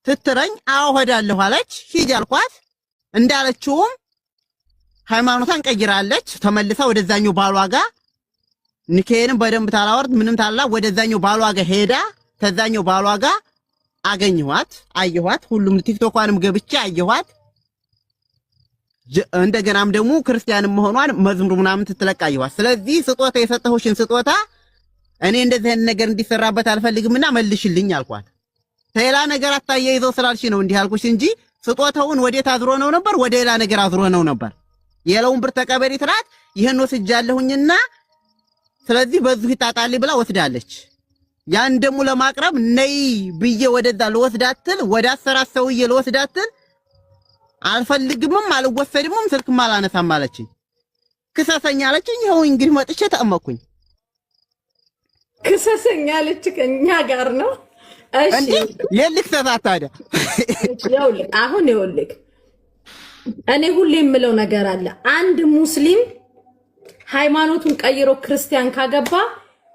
ትትረኝ አዎ እሄዳለሁ አለች። ሂጅ አልኳት። እንዳለችውም ሃይማኖቷን ቀይራለች። ተመልሳ ወደዛኛው ባሏ ጋር ኒካሄንም በደንብ ታላወርድ ምንም ታላ ወደዛኛው ባሏ ጋር ሄዳ ከዛኛው ባሏ ጋር አገኘኋት፣ አየኋት። ሁሉም ቲክቶኳንም ገብቼ አየኋት። እንደገናም ደግሞ ክርስቲያንም መሆኗን መዝሙር ምናምን ትትለቅ አየኋት። ስለዚህ ስጦታ የሰጠሁሽን ስጦታ እኔ እንደዚህ አይነት ነገር እንዲሰራበት አልፈልግምና መልሽልኝ አልኳት። ሌላ ነገር አታያይዘው ስላልሽ ነው እንዲህ አልኩሽ እንጂ ስጦታውን ወዴት አዝሮ ነው ነበር? ወደ ሌላ ነገር አዝሮ ነው ነበር። የለውን ብር ተቀበሪ ትላት ይህን ወስጃለሁኝና ስለዚህ በዚሁ ይጣጣልኝ ብላ ወስዳለች። ያን ደግሞ ለማቅረብ ነይ ብዬ ወደዛ ልወስዳትል ወደ አሰራት ሰውዬ ልወስዳትል አልፈልግምም፣ አልወሰድምም፣ ስልክም አላነሳም አለችኝ። ክሰሰኝ አለችኝ። ይኸው እንግዲህ መጥቼ ተጠመቅኩኝ። ክሰሰኝ አለች። ከእኛ ጋር ነው። እሺ። እንዴ የልክሰሳት ታዲያ? ይኸውልህ አሁን ይኸውልህ እኔ ሁሌ የምለው ነገር አለ። አንድ ሙስሊም ሃይማኖቱን ቀይሮ ክርስቲያን ካገባ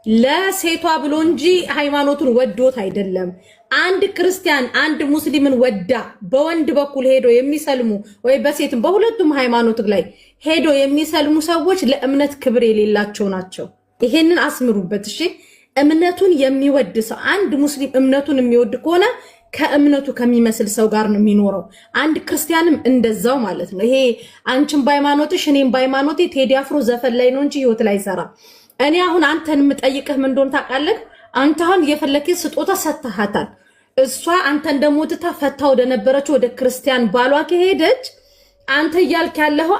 ለሴቷ ብሎ እንጂ ሃይማኖቱን ወዶት አይደለም። አንድ ክርስቲያን አንድ ሙስሊምን ወዳ በወንድ በኩል ሄዶ የሚሰልሙ ወይ በሴትም በሁለቱም ሃይማኖት ላይ ሄዶ የሚሰልሙ ሰዎች ለእምነት ክብር የሌላቸው ናቸው። ይሄንን አስምሩበት እሺ። እምነቱን የሚወድ ሰው፣ አንድ ሙስሊም እምነቱን የሚወድ ከሆነ ከእምነቱ ከሚመስል ሰው ጋር ነው የሚኖረው። አንድ ክርስቲያንም እንደዛው ማለት ነው። ይሄ አንቺም በሃይማኖትሽ እኔም በሃይማኖቴ ቴዲ አፍሮ ዘፈን ላይ ነው እንጂ ህይወት ላይ አይሰራ። እኔ አሁን አንተን የምጠይቅህ ምን እንደሆነ ታውቃለህ? አንተ አሁን የፈለክ ስጦታ ሰጥተሃታል። እሷ አንተን ደግሞ ትታ ፈታ ወደ ነበረችው ወደ ክርስቲያን ባሏ ከሄደች አንተ እያልክ ያለኸው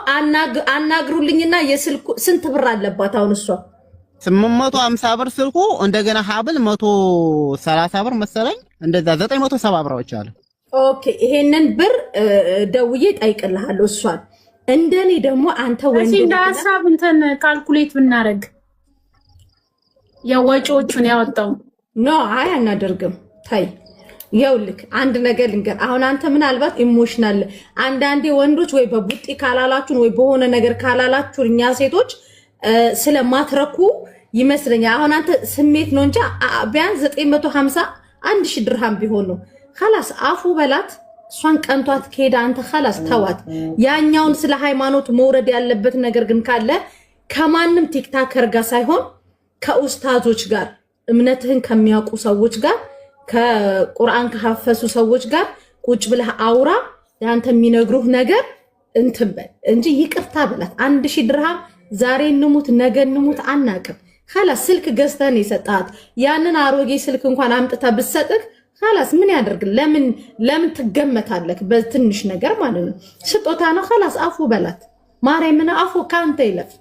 አናግሩልኝና የስልኩ ስንት ብር አለባት አሁን እሷ? 850 ብር ስልኩ፣ እንደገና ሀብል 130 ብር መሰለኝ፣ እንደዛ 970 ብራዎች አሉ። Okay፣ ይሄንን ብር ደውዬ እጠይቅልሃለሁ እሷን። እንደኔ ደግሞ አንተ ወንድ እንደ ሀሳብ እንትን calculate ብናደርግ የወጪዎቹን ያወጣው No፣ አይ አናደርግም። ታይ ይኸውልህ አንድ ነገር ልንገር። አሁን አንተ ምናልባት emotional፣ አንዳንዴ ወንዶች ወይ በቡጢ ካላላችሁን ወይ በሆነ ነገር ካላላችሁን እኛ ሴቶች ስለማትረኩ ይመስለኛል። አሁን አንተ ስሜት ነው እንጂ ቢያንስ 950 1000 ድርሃም ቢሆን ነው። خلاص አፉ በላት። እሷን ቀንቷት ከሄደ አንተ خلاص ተዋት። ያኛውን ስለ ሃይማኖት መውረድ ያለበት ነገር ግን ካለ ከማንም TikToker ጋር ሳይሆን ከኡስታዞች ጋር፣ እምነትህን ከሚያውቁ ሰዎች ጋር፣ ከቁርአን ከሐፈሱ ሰዎች ጋር ቁጭ ብለህ አውራ። ያንተ የሚነግሩህ ነገር እንትን በል እንጂ ይቅርታ በላት። 1000 ድርሃም ዛሬ እንሙት ነገ እንሙት አናቅም። خلاص ስልክ ገዝተህ ነው የሰጣት። ያንን አሮጌ ስልክ እንኳን አምጥታ ብትሰጥህ خلاص ምን ያደርግ? ለምን ለምን ትገመታለህ? በትንሽ ነገር ማለት ነው። ስጦታ ነው። خلاص አፉ በላት። ማርያምን አፉ ከአንተ ይለፍ።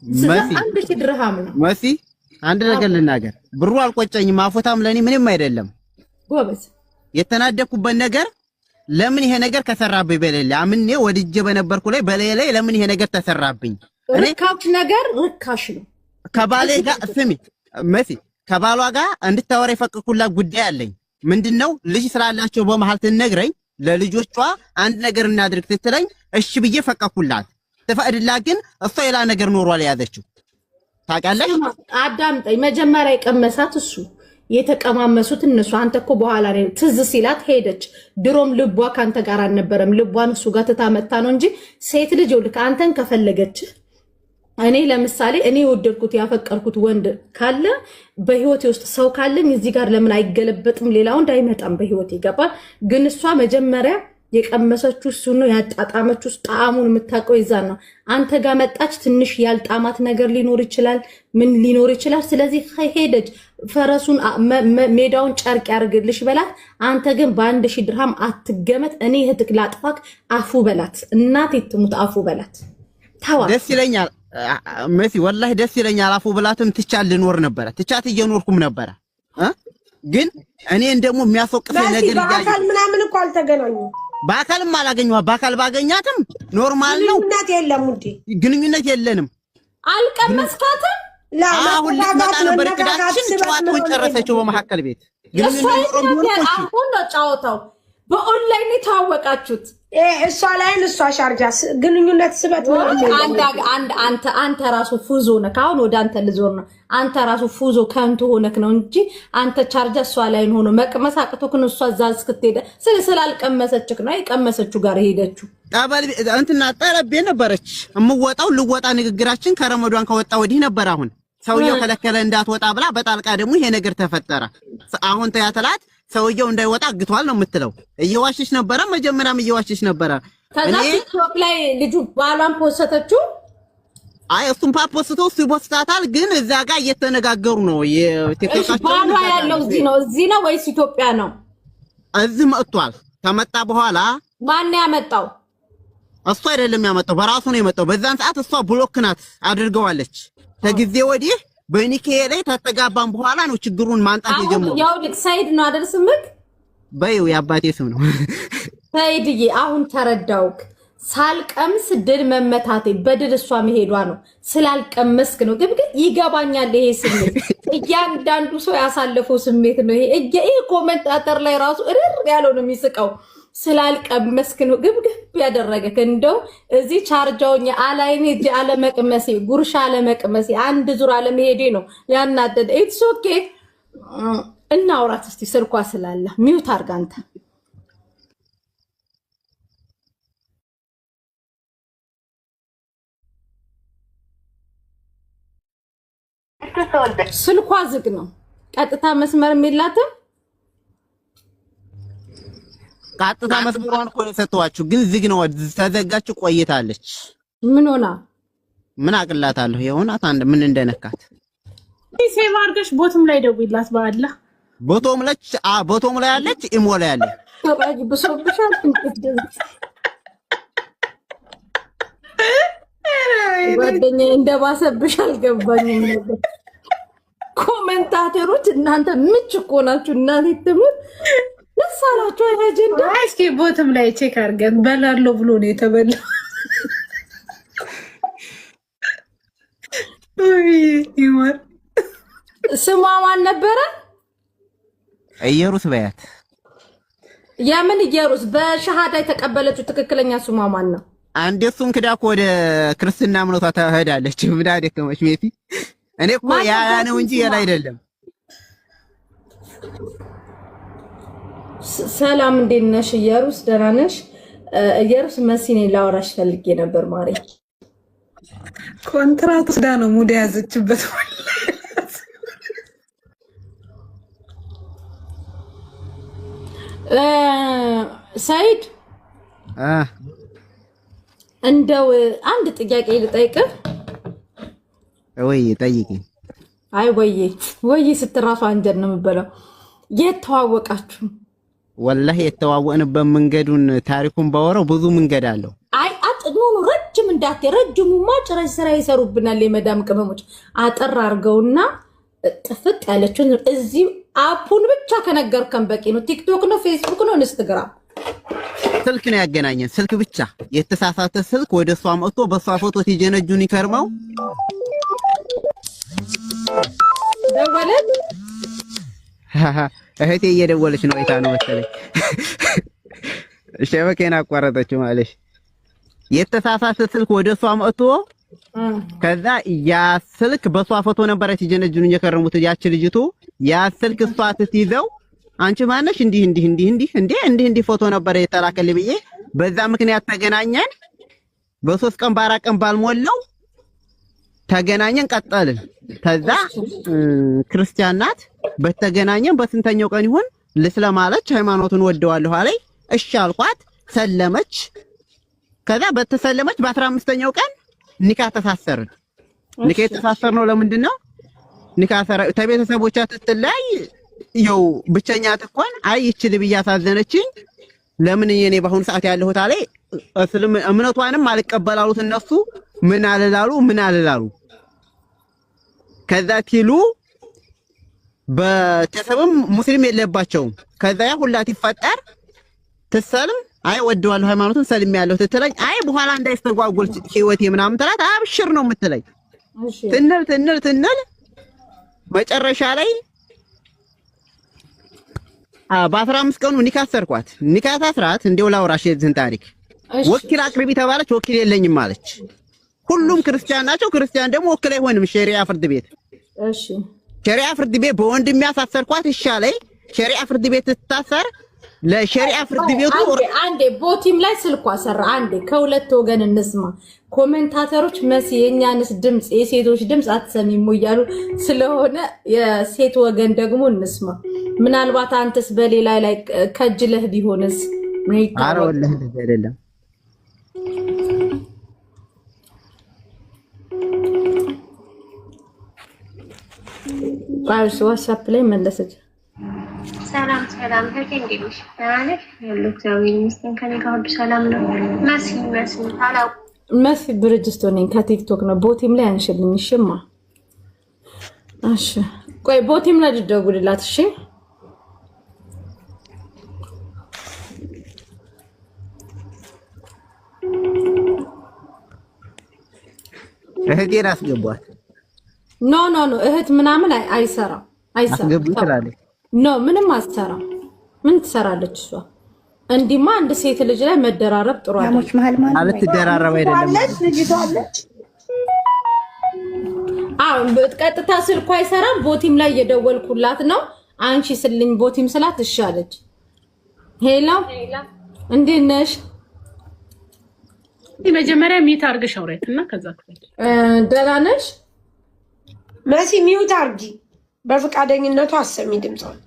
1000 ድርሃም ነው። መሲ፣ አንድ ነገር ልናገር። ብሩ አልቆጨኝም። አፎታም ለኔ ምንም አይደለም። ጎበዝ። የተናደኩበት ነገር ለምን ይሄ ነገር ከሰራብኝ በሌለ አምኔ ወድጄ በነበርኩ ላይ በሌለ ላይ ለምን ይሄ ነገር ተሰራብኝ? እኔ ርካሽ ነገር ርካሽ ነው። ከባሌ ጋር፣ ስሚ መሲ፣ ከባሏ ጋር እንድታወራ የፈቀድኩላት ጉዳይ አለኝ። ምንድነው? ልጅ ስላላቸው በመሀል ትነግረኝ ለልጆቿ አንድ ነገር እናድርግ ስትለኝ እሺ ብዬ ፈቀድኩላት። ትፈቅድላት ግን እሷ ሌላ ነገር ኖሯል የያዘችው፣ ታውቂያለሽ። አዳምጠኝ። መጀመሪያ የቀመሳት እሱ፣ የተቀማመሱት እነሱ። አንተ እኮ በኋላ ላይ ትዝ ሲላት ሄደች። ድሮም ልቧ ከአንተ ጋር አልነበረም። ልቧን እሱ ጋር ትታመታ ነው እንጂ ሴት ልጅ ይኸውልህ አንተን ከፈለገች፣ እኔ ለምሳሌ እኔ የወደድኩት ያፈቀርኩት ወንድ ካለ፣ በህይወቴ ውስጥ ሰው ካለኝ እዚህ ጋር ለምን አይገለበጥም? ሌላ ወንድ አይመጣም በህይወቴ፣ ይገባል። ግን እሷ መጀመሪያ የቀመሰችው እሱ ነው፣ ያጣጣመችው ጣዕሙን የምታውቀው ይዛን ነው። አንተ ጋር መጣች፣ ትንሽ ያልጣማት ነገር ሊኖር ይችላል፣ ምን ሊኖር ይችላል። ስለዚህ ሄደች። ፈረሱን ሜዳውን ጨርቅ ያርግልሽ በላት። አንተ ግን በ1000 ድርሃም አትገመት። እኔ እህትክ ላጥፋክ፣ አፉ በላት። እናቴ ትሙት አፉ በላት። ተዋት። ደስ ይለኛል መሲ፣ ወላሂ ደስ ይለኛል። አፉ ብላትም ትቻት ልኖር ነበረ፣ ትቻት እየኖርኩም ነበረ፣ ግን እኔን ደግሞ የሚያስወቅሰኝ ነገር በአካል ምናምን እኮ አልተገናኙም። በአካልም አላገኘኋት። በአካል ባገኛትም normal ነው። ግንኙነት የለም ውዴ፣ ግንኙነት የለንም። አልቀመስካትም። አሁን ልትመጣ ነበር እቅዳችን። ጨዋታውን ጨረሰችው በመካከል ቤት። ግንኙነት አሁን ነው ጨዋታው። በኦንላይን የተዋወቃችሁት። እሷ ላይን እሷ ሻርጃ ግንኙነት ስበት ምናምን አንተ ራሱ ፉዞ ነክ። አሁን ወደ አንተ ልዞር ነው። አንተ ራሱ ፉዞ ከንቱ ሆነክ ነው እንጂ አንተ ቻርጃ እሷ ላይን ሆኖ መቅመስ አቅቶክ ነው። እሷ እዛ እስክትሄደ ስላልቀመሰችክ ነው የቀመሰችው ጋር ሄደችው። ጠበል እንትና ጠረቤ ነበረች እምወጣው ልወጣ ንግግራችን ከረመዷን ከወጣ ወዲህ ነበር። አሁን ሰውየው ከለከለ እንዳትወጣ ብላ በጣልቃ ደግሞ ይሄ ነገር ተፈጠረ። አሁን ተያተላት ሰውየው እንዳይወጣ አግቷል ነው የምትለው። እየዋሸች ነበረ፣ መጀመሪያም እየዋሸች ነበረ። ከዛ ቲክቶክ ላይ ልጁ ባሏን ፖሰተችው። አይ እሱም ፖስተው እሱ ይፖስታታል፣ ግን እዛ ጋር እየተነጋገሩ ነው። የቲክቶካቸው ባሏ ያለው እዚህ ነው፣ እዚህ ነው ወይስ ኢትዮጵያ ነው? እዚህ መጥቷል። ከመጣ በኋላ ማን ያመጣው? እሱ አይደለም ያመጣው፣ በራሱ ነው የመጣው። በዛን ሰዓት እሷ block ናት አድርገዋለች። ከጊዜ ወዲህ በኒኬ ላይ ተተጋባን በኋላ ነው ችግሩን ማንጣት የጀመረው። ያው ሰይድ ነው አይደል ስምክ? በይው የአባቴ ስም ነው ሰይድዬ። አሁን ተረዳውክ። ሳልቀምስ ድል መመታቴ በድል እሷ መሄዷ ነው። ስላልቀመስክ ነው። ግን ይገባኛል ይሄ ስሜት፣ እያንዳንዱ ሰው ያሳለፈው ስሜት ነው ይሄ። ይሄ commentator ላይ ራሱ እርር ያለው ነው የሚስቀው። ስላልቀመስክ ነው ግብግብ ያደረገክ። እንደው እዚህ ቻርጃውኝ አላይን ሄጄ አለመቅመሴ፣ ጉርሻ አለመቅመሴ፣ አንድ ዙር አለመሄዴ ነው ያናደደ። It's okay። እናውራት እስቲ ስልኳ ስላለ mute አድርጋ አንተ። ስልኳ ዝግ ነው። ቀጥታ መስመር የላትም። ቀጥታ መስመሯን እኮ ነው የሰጠኋችሁ፣ ግን ዝግ ነው። ተዘጋችሁ ቆይታለች። ምን ሆና? ምን አቅላታለሁ? የሆናት አንድ ምን እንደነካት። Save አድርገሽ ቦትም ላይ ደውይላት። በአላህ ቦቶም ላይ ቦቶም ላይ አለች፣ ኢሞ ላይ አለች። ብሶብሻል ጓደኛዬ፣ እንደባሰብሽ አልገባኝም ነበር። Commentator ኦች እናንተ ምች እኮ ናችሁ። እናቴ ትሙት ደስ አላችሁ። አጀንዳ እስኪ ቦትም ላይ check አድርገን በላለው ብሎ ነው የተበላው። ስሟ ማን ነበረ? እየሩስ በያት። የምን እየሩስ? በሸሃዳ የተቀበለችው ትክክለኛ ስሟ ማን ነው? አንዴ እሱን ክዳ እኮ ወደ ክርስትና እምነቷ ተሄዳለች። ምን አደከመች ሜቲ። እኔ እኮ ያ ነው እንጂ የላ አይደለም። ሰላም እንዴት ነሽ እየሩስ? ደህና ነሽ እየሩስ? መሲኔ ላወራሽ ፈልጌ ነበር ማሬ። ኮንትራት ወስዳ ነው mood የያዘችበት። ሰይድ፣ እንደው አንድ ጥያቄ ልጠይቅህ። ወይ ጠይቂ። አይ ወዬ ወዬ ስትራሱ አንጀት ነው የምበላው። የት ተዋወቃችሁ? ወላሂ የተዋወቅንበት መንገዱን ታሪኩን ባወራው ብዙ መንገድ አለው። አይ no no፣ ረጅም እንዳትይ፣ ረጅሙማ ጭራሽ ስራ ይሰሩብናል የመዳም ቅመሞች። አጠር አድርገውና ጥፍጥ ያለችውን እዚህ app ኡን ብቻ ከነገርከን በቂ ነው። ቲክቶክ ነው፣ ፌስቡክ ነው፣ ኢንስትግራም? ስልክ ነው ያገናኘን። ስልክ ብቻ የተሳሳተ ስልክ ወደ እሷ መጥቶ በእሷ ፎቶ ሲጀነጁን ይከርመው ደወለች። እህቴ እየደወለች ነው። አይታ ነው መሰለኝ ሸበኬን አቋረጠችው ማለሽ። የተሳሳተ ስልክ ወደ እሷ መጥቶ ከዛ ያ ስልክ በእሷ ፎቶ ነበረ ሲጀነጅኑ እየከረሙት ያቺ ልጅቱ። ያ ስልክ እሷ ስትይዘው አንቺ ማነሽ? እንዲህ እንዲህ እንዲህ እንዲህ እንዲህ እንዲህ እንዲህ ፎቶ ነበረ የተላከልኝ ብዬ በዛ ምክንያት ተገናኘን። በ3 ቀን በ4 ቀን ባልሞላው ተገናኘን፣ ቀጠልን። ከዛ ክርስቲያን ናት። በተገናኘን በስንተኛው ቀን ይሆን ልስለም አለች። ሃይማኖቱን ወደዋለሁ አለኝ። እሺ አልኳት። ሰለመች። ከዛ በተሰለመች በ15ኛው ቀን ኒካ ተሳሰርን። ኒካ የተሳሰርነው ለምንድን ነው? ኒካ ተቤተሰቦቿ ስትለያይ ይኸው ብቸኛ ትኮን አይ ይችል ብዬ አሳዘነችኝ። ለምን እኔ በአሁኑ ሰዓት ያለሁት አለኝ እስልም እምነቷንም አልቀበላሉት እነሱ ምን አልላሉ ምን አልላሉ። ከዛ ቲሉ በተሰብም ሙስሊም የለባቸውም። ከዛ ያ ሁላ ሲፈጠር ትሰልም አይ ወደዋለሁ ሃይማኖቱን ሰልም ያለሁ ትትለኝ አይ በኋላ እንዳይስተጓጎል ህይወቴ ምናምን ትላት አብሽር ነው የምትለኝ። ትንል ትንል ትንል መጨረሻ ላይ በ15 ቀኑ ኒካ አሰርኳት። ኒካ ታስራት እንደው ላውራሽ የዚህን ታሪክ። ወኪል አቅርቢ ተባለች። ወኪል የለኝም አለች። ሁሉም ክርስቲያን ናቸው። ክርስቲያን ደግሞ ወኪል አይሆንም ሸሪያ ፍርድ ቤት። እሺ ሸሪያ ፍርድ ቤት በወንድሜ ያሳሰርኳት ይሻለኝ። ሸሪያ ፍርድ ቤት ስትታሰር ለሸሪያ ፍርድ ቤቱ አንዴ ቦቲም ላይ ስልኳ ሰራ። አንዴ ከሁለት ወገን እንስማ። commentator ኦች መሲ የእኛንስ ድምፅ የሴቶች ድምፅ አትሰሚም እያሉ ስለሆነ የሴት ወገን ደግሞ እንስማ። ምናልባት አንተስ በሌላ ላይ ከጅለህ ቢሆንስ ምን ኧረ ይታወቅ? ወላሂ እንደዚህ አይደለም። ቃልስ ዋትስአፕ ላይ መለሰች። ሰላም ሰላም፣ እህቴ እንዴት ነሽ? ደህና ነሽ? ያለው እግዚአብሔር ይመስገን ከእኔ ጋር ሁሉ ሰላም ነው። መሲ መሲ አላውቅም። መሲ ብርጅስቶን ነኝ ከቲክቶክ ነው። ቦቲም ላይ አንሽልኝ። እሽማ እሺ፣ ቆይ ቦቲም ላይ ልደውልላት። እሺ እህቴን አስገቧት። No no no፣ እህት ምናምን አይሰራም፣ አይሰራም። አስገቡ ትላለች። No ምንም አትሰራም። ምን ትሰራለች እሷ? እንዲማ አንድ ሴት ልጅ ላይ መደራረብ ጥሩ አይደለም። ሞች መሀል ማለት አልትደራረብ አይደለም። አለች ልጅቷ አለች። አዎ ቀጥታ ስልኳ አይሰራም። ቦቲም ላይ እየደወልኩላት ነው። አንቺ ስልኝ ቦቲም ስላት እሺ አለች። Hello እንዴት ነሽ? መጀመሪያ mute አድርገሽ አውሪያት እና ከዛ ክፈል። ደህና ነሽ? መሲ mute አርጊ። በፈቃደኝነቱ አሰሚ ድምጿን።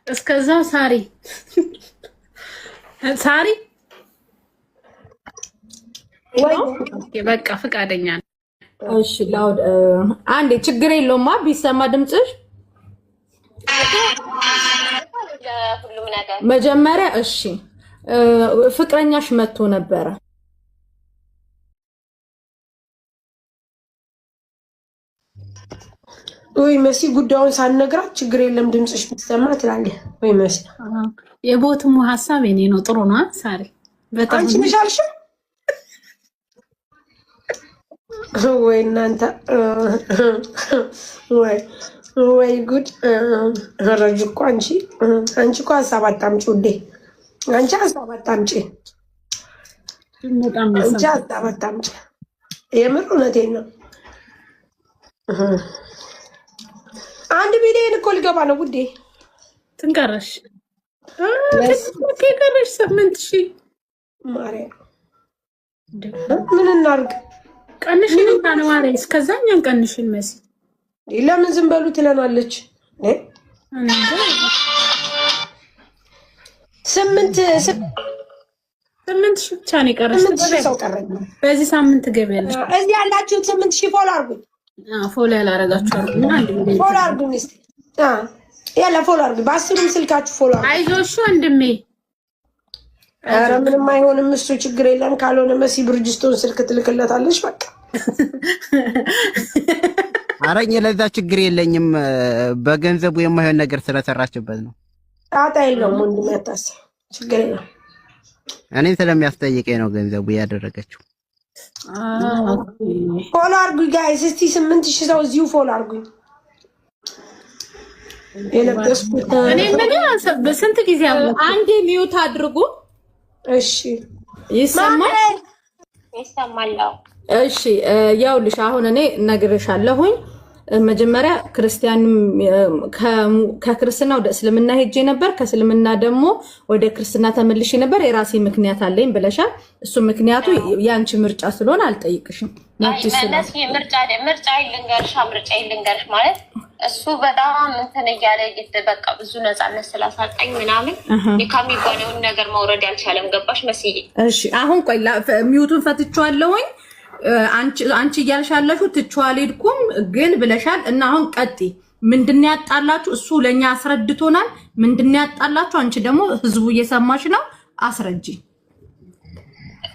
እስከዛ ሳሪ ሳሪ በቃ ፈቃደኛ ነው። እሺ loud አንዴ ችግር የለውማ ቢሰማ ድምፅሽ ሁሉም ነገር መጀመሪያ። እሺ ፍቅረኛሽ መጥቶ ነበረ። ወይ መሲ ጉዳዩን ሳትነግራት ችግር የለም ድምፅሽ ቢሰማ ትላለህ። ወይ መሲ የቦትሙ ሀሳብ የኔ ነው። ጥሩ ነው ሳሪ። በጣም አንቺ ነሽ አልሽው? ወይ እናንተ ወይ ወይ ጉድ! ረጅ እኮ አንቺ አንቺ እኮ ሀሳብ አታምጪ ውዴ፣ አንቺ ሀሳብ አታምጪ፣ በጣም አንቺ ሀሳብ አታምጪ። የምር እውነቴን ነው። 1 ሚሊዮን እኮ ልገባ ነው ውዴ። ትንቀረሽ የቀረሽ 8,000። ማርያም ምን እናርግ? ቀንሽን እና ነው ማርያም። እስከዛ እኛን ቀንሽን መሲ። ለምን ዝም በሉ ትለናለች? ስምንት 8,000 ብቻ ነው የቀረሽ። 8,000 ሰው ቀረኝ። በዚህ ሳምንት ትገቢያለሽ። እዚህ ያላችሁት 8,000 follow አድርጉኝ። Follow ያላረጋችሁ አድርጉና 1 ሚሊዮን Follow አድርጉኝ እስኪ። ያላ follow አድርጉኝ። በአስሩም ስልካችሁ follow አድርጉኝ። አይዞሽ ወንድሜ። ኧረ ምንም አይሆንም እሱ ችግር የለም። ካልሆነ መሲ ብርጅስቶን ስልክ ትልክለታለች። በቃ ኧረ እኔ ለዛ ችግር የለኝም። በገንዘቡ የማይሆን ነገር ስለሰራችበት ነው። ጣጣ የለውም ወንድሜ፣ አታስብ፣ ችግር የለም። እኔም ስለሚያስጠይቀኝ ነው ገንዘቡ ያደረገችው። Follow አድርጉኝ guys፣ እስቲ 8,000 ሰው እዚሁ follow አድርጉኝ። የለበስኩት እኔ የምልህ በስንት ጊዜ አወቅሁ? አንዴ mute አድርጉ። እሺ ይሰማል? ይሰማል። እሺ ያውልሽ አሁን እኔ እነግርሻለሁኝ። መጀመሪያ ክርስቲያንም ከክርስትና ወደ እስልምና ሄጄ ነበር። ከእስልምና ደግሞ ወደ ክርስትና ተመልሼ ነበር። የራሴ ምክንያት አለኝ ብለሻል። እሱ ምክንያቱ የአንቺ ምርጫ ስለሆነ አልጠይቅሽም። ምርጫ ምርጫ ልንገርሽ ምርጫ ልንገርሽ ማለት እሱ በጣም እንትን እያለ በቃ ብዙ ነፃነት ስላሳጣኝ ምናምን ከሚባለውን ነገር መውረድ አልቻለም። ገባሽ መስዬ? እሺ አሁን ቆይ mute ኡን ፈትቼዋለሁኝ። አንቺ እያልሽ ያለሽው ትቼው አልሄድኩም ግን ብለሻል። እና አሁን ቀጥይ። ምንድን ነው ያጣላችሁ? እሱ ለእኛ አስረድቶናል። ምንድን ነው ያጣላችሁ? አንቺ ደግሞ ህዝቡ እየሰማሽ ነው፣ አስረጂ።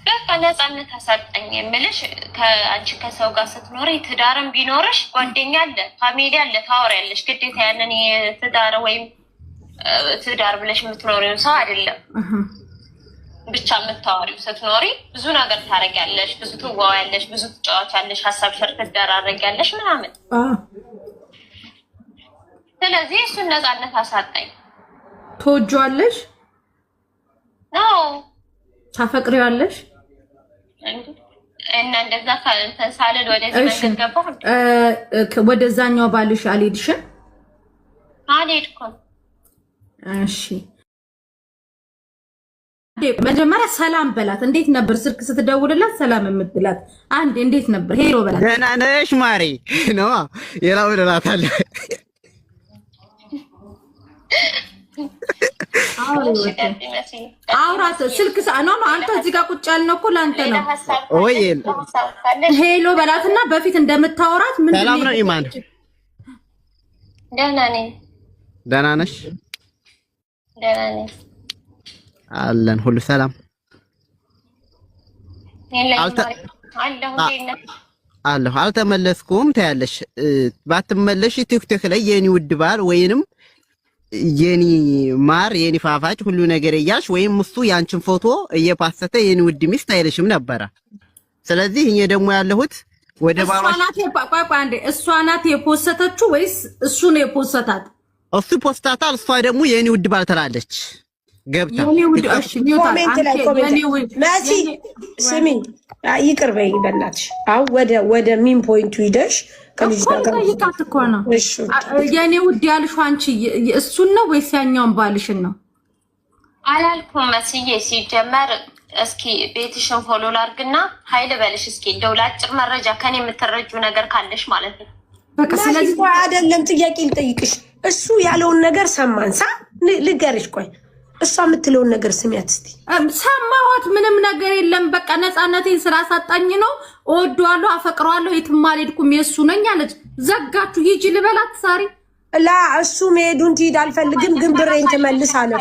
በቃ ነፃነት አሳጣኝ የምልሽ ከአንቺ ከሰው ጋር ስትኖሪ ትዳርም ቢኖርሽ ጓደኛ አለ፣ family አለ፣ ታወሪያለሽ። ግዴታ ያንን የትዳር ወይም ትዳር ብለሽ የምትኖሪውን ሰው አይደለም ብቻ የምታወሪው። ስትኖሪ ብዙ ነገር ታደርጊያለሽ፣ ብዙ ትዋያለሽ፣ ብዙ ትጫወቻለሽ፣ ሀሳብ share ትደራረጊያለሽ ምናምን። ስለዚህ እሱን ነፃነት አሳጣኝ። ትወጂዋለሽ? ነው። ታፈቅሪዋለሽ? እና እንደዛ እንትን ሳልል ወደዚህ መንገድ ገባሁ። ወደዛኛው ባልሽ አልሄድሽም? አልሄድኩም። እሺ፣ መጀመሪያ ሰላም በላት። እንዴት ነበር ስልክ ስትደውልላት ሰላም የምትላት? አንድ እንዴት ነበር? Hello በላት። ደህና ነሽ ማሪ ነው የላው እላታለሁ። አውራት ስልክ no no፣ አንተ እዚህ ጋር ቁጭ ያልነው እኮ ለአንተ ነው። ወይ Hello በላትና በፊት እንደምታወራት ምንድን ሰላም ነው ኢማን? ደህና ነኝ። ደህና ነሽ? ደህና ነኝ አለን። ሁሉ ሰላም አለሁ። አልተመለስኩም ታያለሽ። ባትመለሽ ቲክቶክ ላይ የኔ ውድ ባል ወይንም የኔ ማር የኔ ፋፋጭ ሁሉ ነገር እያልሽ ወይም እሱ ያንቺን ፎቶ እየፓሰተ የኔ ውድ ሚስት አይልሽም ነበረ። ስለዚህ እኔ ደግሞ ያለሁት ወደ ባሏ። እሷ ናት የፖሰተችው ወይስ እሱ ነው የፖሰታት? እሱ ፖስታታል። እሷ ደግሞ የኔ ውድ ባል ትላለች ገብታ። Comment ላይ comment መሲ ስሚ፣ ይቅር በይኝ በእናትሽ። አሁን ወደ main point ኡ ሂደሽ ከልጅቷ ጋር ጠይቃት እኮ ነው። የኔ ውድ ያልሽው አንቺ እሱን ነው ወይስ ያኛውን ባልሽን ነው? አላልኩም መስዬ። ሲጀመር እስኪ ቤትሽን follow ላድርግና ሀይል በልሽ እስኪ እንደው ለአጭር መረጃ ከኔ የምትረጁ ነገር ካለሽ ማለት ነው። በቃ ስለዚህ አይደለም ጥያቄ ልጠይቅሽ። እሱ ያለውን ነገር ሰማን ሳ ልገርሽ፣ ቆይ እሷ የምትለውን ነገር ስሚያት እስቲ። ሰማኋት። ምንም ነገር የለም። በቃ ነፃነቴን ስላሳጣኝ ነው። እወደዋለሁ፣ አፈቅረዋለሁ፣ የትም አልሄድኩም፣ የእሱ ነኝ አለች። ዘጋችሁ። ሂጂ ልበላት ሳሪ ላ እሱ መሄዱን ትሂድ አልፈልግም፣ ግን ብሬን ትመልስ አለ።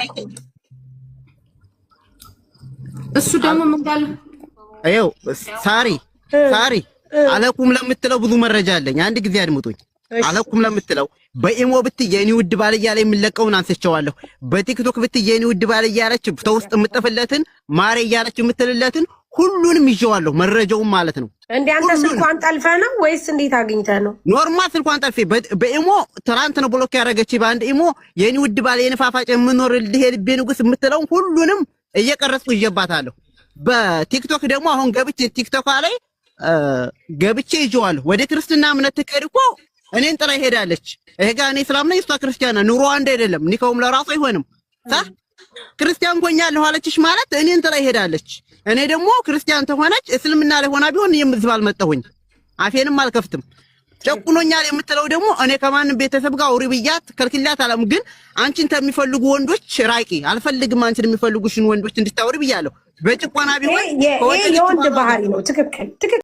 እሱ ደግሞ ምን እንዳለ ይኸው ሳሪ ሳሪ አለኩም ለምትለው ብዙ መረጃ አለኝ። አንድ ጊዜ አድምጡኝ። አለኩም ለምትለው በኢሞ ብትይ የኔ ውድ ባል እያለ የሚለቀውን አንስቼዋለሁ። በቲክቶክ ብትይ የኔ ውድ ባል እያለች ተውስጥ የምጥፍለትን ማሬ እያለች የምትልለትን ሁሉንም ይዤዋለሁ፣ መረጃውን ማለት ነው። እንዴ አንተ ስልኳን ጠልፈህ ነው ወይስ እንዴት አግኝተህ ነው? Normal ስልኳን ጠልፌ በኢሞ ትናንት ነው block ያደረገች። በአንድ ኢሞ የኔ ውድ ባል የኔ ፋፋጭ የምኖርልህ የልቤ ንጉስ የምትለውን ሁሉንም እየቀረጽኩ ይዤባታለሁ። በቲክቶክ ደግሞ አሁን ገብቼ ቲክቶኳ ላይ ገብቼ ይዤዋለሁ። ወደ ክርስትና እምነት ትከድ እኮ እኔን ጥላ ሄዳለች። ይሄ ጋር እኔ እስላም ነኝ፣ እሷ ክርስቲያን ናት። ኑሮ አንድ አይደለም። ኒካውም ለራሱ አይሆንም። ሳ ክርስቲያን ሆኛለሁ አለችሽ ማለት እኔን ጥላ ሄዳለች። እኔ ደግሞ ክርስቲያን ተሆነች እስልምና ላይ ሆና ቢሆን የምዝብ አልመጣሁኝ፣ አፌንም አልከፍትም። ጨቁኖኛል የምትለው ደግሞ እኔ ከማንም ቤተሰብ ጋር አውሪ ብያት ከልክላት አላም። ግን አንቺን ከሚፈልጉ ወንዶች ራቂ፣ አልፈልግም አንቺን የሚፈልጉሽን ወንዶች እንድታወሪ ብያለሁ። በጭቆና ቢሆን የወንድ ባህሪ ነው። ትክክል ትክክል።